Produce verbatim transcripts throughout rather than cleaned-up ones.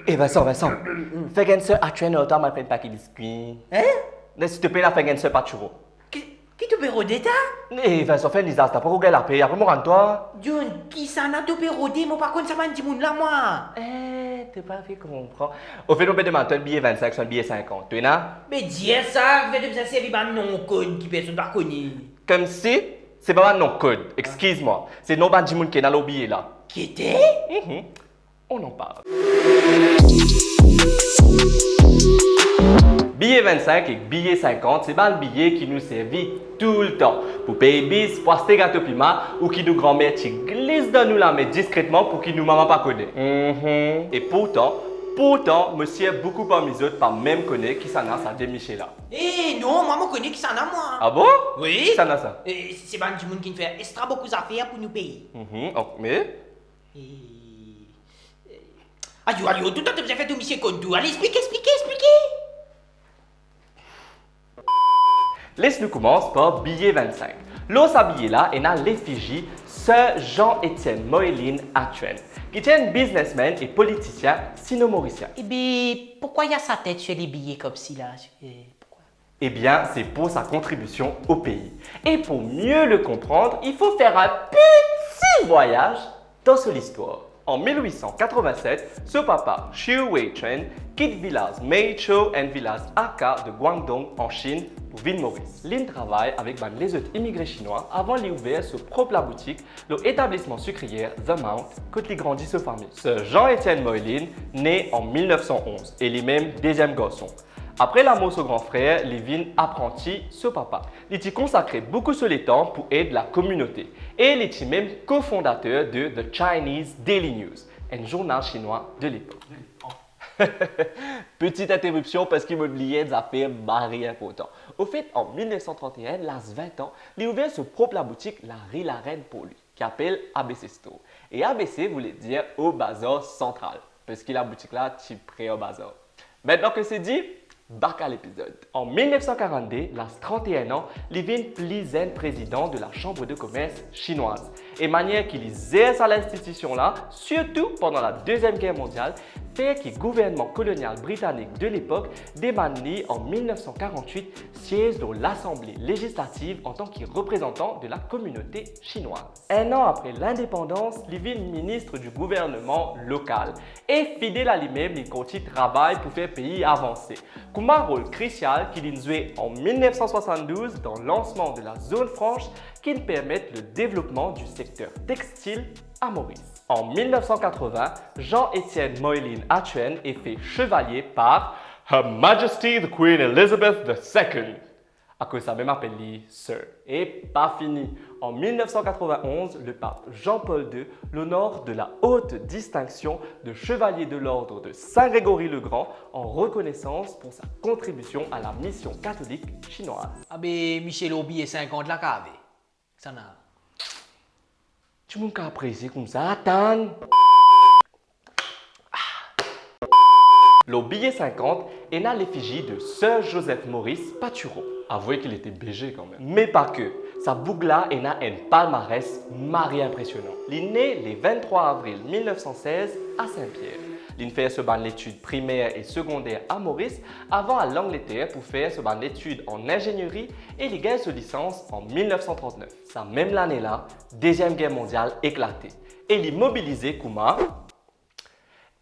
Eh Vincent, Vincent, fais gagner ce à tu as un autre, ma peine pas qui biscuit. Hein? S'il te plaît, là, fais gagner ce pas tu vois. Ki, ki to pe rode ta? Eh Vincent, fais un usage, t'as pas regardé la paix, après mon toi. John, kisannla to pe rode? Mo pa konn sa bann dimoun la, mwa. Eh, t'es pas fait comprendre. Au fait, nou pe demann twa enn biye vingt-cinq, swa enn biye cinquante. Tu es là? Me dir sa, ki fer to bizin servi bann non kod ki personn pa kone. Comme si, c'est pas un nom code, excuse-moi. C'est nom bann dimoun ki ena lor biye la. Kiete? Mhm. On en parle. Biye vingt-cinq ek biye cinquante, se bann biye ki nou servi toultan pou pey bis, pou aste gato pima, ou ki nou granmer ti glis dan nou lame diskretman pou ki nou mama pa kone. Mhm. E pourtan, pourtan, mo sir boukou parmi zot pa mem kone kisannla sa de miche la. Eh non, mwa mo kone kisannla, mwa. Ah bon? Wi. Kisannla sa? Eh, se bann dimoun ki fer extra boukou zafer pou nou pei. Mhm, ok, me? Eh, eh, ayo, ayo, toultan to bizin fer tou misie konn tou. Ale, explike, explike, explike. Les nou koumans par biye vingt-cinq. Lor sa biye la, ena lefizi Sir Jean-Étienne Moyline Atuen, ki ti enn biznesmenn e politisien sino-morisien. Ebe, pourquoi il y a sa tête sur les billets comme si là? Eh, pourquoi? Eh bien, c'est pour sa contribution au pays. Et pour mieux le comprendre, il faut faire un petit voyage dans son histoire. En mil huit cent quatre-vingt-sept, so papa, Chiu Wei Chuen, kit vilaz Meichou enn vilaz Hakka de Guangdong an Chinn pou vinn Moris. Li'nn travay avek bann lezot imigre sinwa avan li ouver so prop laboutik lor etablisman sikriyer The Mount, kot li grandi so fami. Sir Jean-Étienne Moyline ne an mil nef san onz e limem deziem garson. Apre lamor so gran frer, li vinn apranti so papa. Li ti konsakre boukou so letan pou ed lakominote e li ti mem kofondater de The Chinese Daily News, enn zournal sinwa de lepok. Petite interruption parski mo bliye enn zafer mari inportan. Ofet, an mil nef san trant e enn, laz vin an, li ouver so prop laboutik Lari Larenn pou li, ki apel A B C Store. E A B C voulait dire au bazar central, parski laboutik la ti pre ar bazar. Maintenant que c'est dit, back à l'épisode. An mil nef san karant-de, laz trant e enn an, li vinn pli zenn prezidan de la Chambre de Commerce chinoise. E manier ki li zer sa linstitision la, sirtou pandan la Deziem Ger Mondial, fer ki gouvernman kolonial britanik de lepok demann li an mil nef san karant-wit siez lor Lasanble Lezislativ antan ki reprezantan de lakominote sinwaz. Enn an apre lindepandans, li vinn minis di gouvernman lokal e fidel a limem, li kontign travay pou fer pei avanse. Kouma rol krisial ki li'nn zwe an mil nef san swasann-douz dan lansman de la zone franche ki'nn permet le devlopman di sekter textil a Moris. An mil nef san katrovin, Jean-Étienne Moyline Atuen e fer chevalier par Her Majesty the Queen Elizabeth the Second. Akoz samem apel li Sir. E pa fini. An mil nef san katrovin-onz, le pape Jean-Paul deux l'honore de la haute distinction de Chevalier de l'Ordre de Saint Grégory le Grand en reconnaissance pour sa contribution à la mission catholique chinoise. Abe, Michel, lor biye sinkant la, kave. Sa na. Dimoun kapav prese koumsa, atann. Lor biye sinkant, ena lefizi de Sir Joseph Maurice Patureau. Avwe ki li ete B G kanmem. Me pa ke, sa boug la ena enn palmares mari inpresionan. Li ne le vinn-trwa avril mil nef san sez a Sin-Pier. Li'nn fer so bann letid primer e segonder a Moris avan al Langleter pou fer so bann letid an inzenieri e li gagn so lisans an mil nef san trant-nef. Sa mem lane la, Deziem Ger Mondial eklate e li mobilize kouma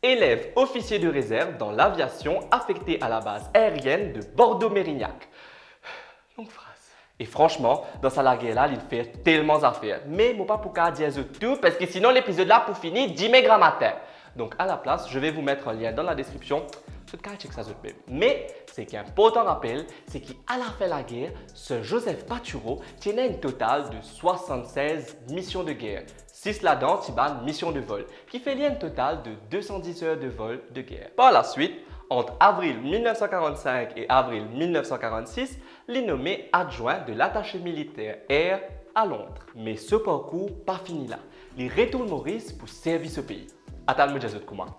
elev ofisie de rezerv dan laviasion afekte a la baz aerienn de Bordeaux-Mérignac. Long fraz. E fransman, dan sa lager la, li'nn fer telman zafer. Me mo pa pou kapav dir zot tou, parski sinon lepizod la pou fini dime gramatin. Donc, à la place, je vais vous mettre un lien dans la description. Zot kapav chek sa zotmem. Me, seki inportan rapel, seki a lafin lager, Sir Joseph Patureau ti ena enn total de swasann-sez mision de ger. Sis ladan ti bann mision de vol, ki fer li enn total de de san dis er de vol de ger. Par laswit, ant avril mil nef san karant-sink e avril mil nef san karant-sis, li nome adjwin de latase militer er a Londres. Me so parkour pa fini la. Li retourn Moris pou servi so pei. Atann mo dir zot kouma.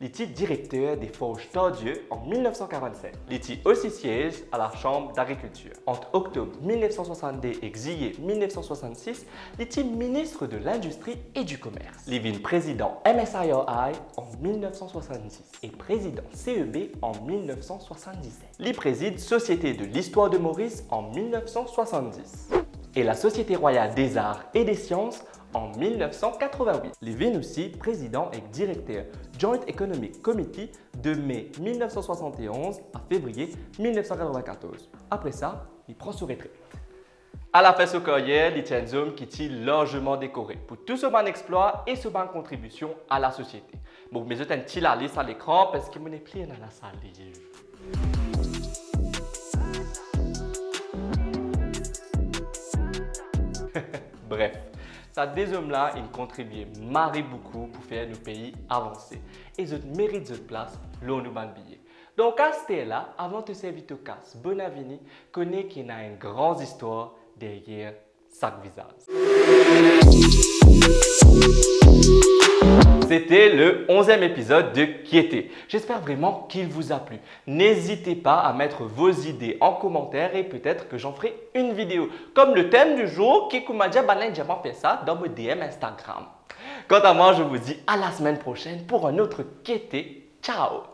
Li ti direkter de Forges Tardieu an mil nef san karant-set. Li ti osi siez a la Chambre d'Agriculture. Ant oktob mil nef san swasannde ek ziye mil nef san swasannsis, li ti ministre de l'Industrie et du Commerce. Li vinn prezidan M S I R I an mil nef san swasannsis e prezidan C E B an mil nef san swasanndiset. Li prezid Société de l'Histoire de Maurice an mil nef san swasanndis e la Société Royale des Arts et des Sciences an mil nef san katrovin-wit. Li vinn osi prezidan ek direkter Joint Economic Committee de me mil nef san swasann-e-onz a fevriye mil nef san katrovin-katorz. Apre sa, li pran so retret. Alafin so karyer, li ti enn zom ki ti larzeman dekore pou tou so bann explwa e so bann kontribision a lasosiete. Bon, met zot enn ti lalis a lekran parski mo nepli ena lasaliv. Bref, sa de zom la inn kontribie mari boukou pou fer nou pei avanse e zot merit zot plas lor nou bann biye. Donk aster la, avan to servi to kas Bonavini, kone ki ena enn gran zistwar deryer sak vizaz. C'était le onzième épisode de Kiete. J'espère vraiment qu'il vous a plu. N'hésitez pas à mettre vos idées en commentaire et peut-être que j'en ferai une vidéo. Comme le thème du jour, ki kouma dir bann la inn dir mwa fer sa dan mo D M Instagram. Quant à moi, je vous dis à la semaine prochaine pour un autre Kiete. Ciao.